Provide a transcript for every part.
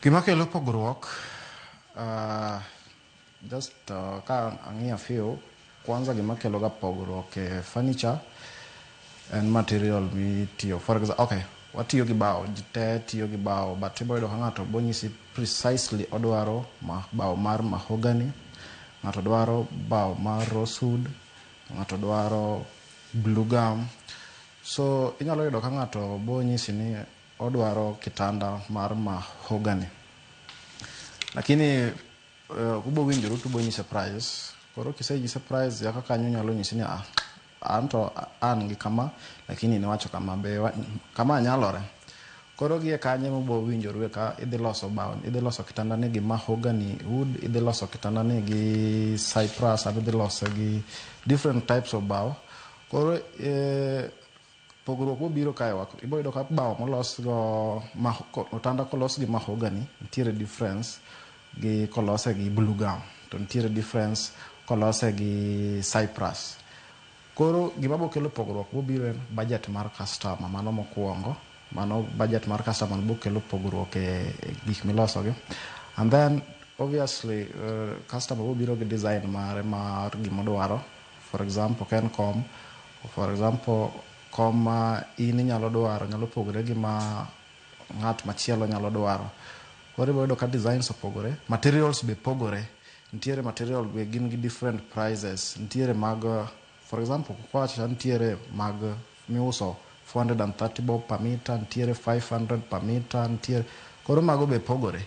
Gima kelo pogruok, just ka ang'iyo few, kwanza gima kelo ga pogruok e furniture en material mitiyo. For example, okay, watiyo gi bao, ji te tiyo gi bao, but ibo yudo ka ng'ato bonyisi precisely odwaro ma, bao mar mahogany, ng'ato dwaro bao mar rosewood, ng'ato dwaro blue gum. So inyalo yudo ka ng'ato bonyisi ni odwaro kitanda mar mahogany. Lakini ubo winjoru to ubo nyise price. Koro kisenyise price yaka kanyo nyalo nyisi ni ah, anto an gi kama, lakini niwacho kama be kama nyalore. Koro gie kanyo ema ubo winjoru ka idhi loso bao, idhi loso kitanda ni gi mahogany wood, idhi loso kitanda ni gi cypress, ama idhi lose gi different types of bao. Koro pogruok mobiro kae ibo yudo ka bao molos go otanda kolos gi mahogany nitiere difference gi kolose gi blue gum, to nitiere difference kolose gi cypress. Koro gima bo kelo pogruok bobiro en budget mar customer, mano mokwongo. Mano budget mar customer bo kelo pogruok e gik miloso gi. And then obviously customer bobiro gi design mare mar gimodwaro. For example, ka en kom, for example, kom ma in inyalo dwaro nyalo pogore gi ma ng'at machielo nyalo dwaro. Koro ibo yudo ka designs opogore, materials be pogore. Nitiere material be gin gi different prices. Nitiere mag, for example, kwawacho nitiere mag miuso 430 bob per meter, nitiere 500 per meter, nitiere, koro mago be pogore.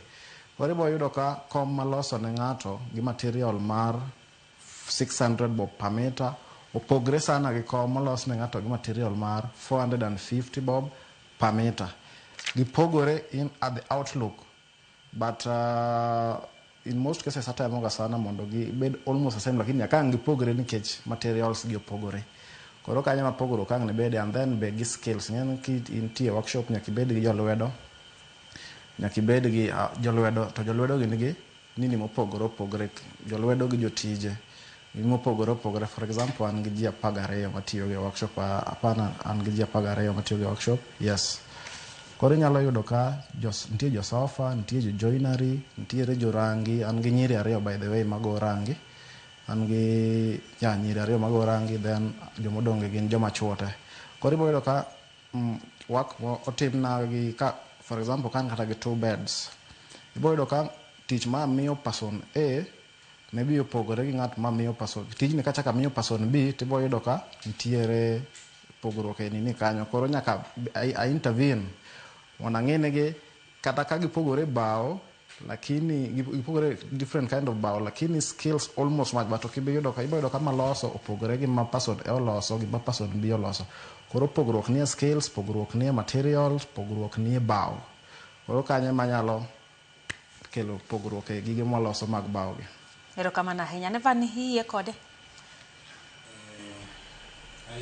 Koro ibo yudo ka kom maloso ne ng'ato gi material mar 600 bob per meter opogre sana gi kom molos ne ng'ato gi material mar 450 bob per meter. Gipogore in at the outlook, but in most cases atemoga sana mondo gibed almost the same, lakini nyaka ang' gipogre nikech materials gi opogore. Koro kanyo ma pogruok ang' ne bede. And then be gi skills. Ing'eni ki intie workshop, nyaka ibed gi jolwedo, nyaka ibed gi jolwedo, to jolwedo gi nigi nini mopogore opogore, jolwedo gi jotije mopogore opogore. For example, an gi ji 12 matiyo gi workshop, hapana, an gi ji 12 matiyo gi workshop, yes. Koro inyalo yudo ka nitie jo sofa, nitie jo joinery, nitiere jo rangi. An gi nyiri ariyo, by the way, mago rangi. An gi ya nyiri ariyo mago rangi, then jomodong' gin joma chuo te. Koro ibo yudo ka work otimna gi ka, for example, ka an kata gi two beds, ibo yudo ka tich ma miyo person A maybe opogore gi ng'at ma miyo person tijni. Kachako amiyo person B, tibo yudo ka nitiere pogruok e nini kanyo. Koro nyaka I intervene mondo ang'i ni gi kata ka gipogore bao, lakini gipogore different kind of bao, lakini skills almost match. But ok ibi yudo ka, ibo yudo ka maloso opogore gi ma person A oloso gi ma person B oloso. Koro pogruok nie skills, pogruok nie materials, pogruok nie bao. Koro kanyo ema nyalo kelo pogruok e gige mwaloso mag bao gi. Erokamano ahinya. Nevan, iyie kode?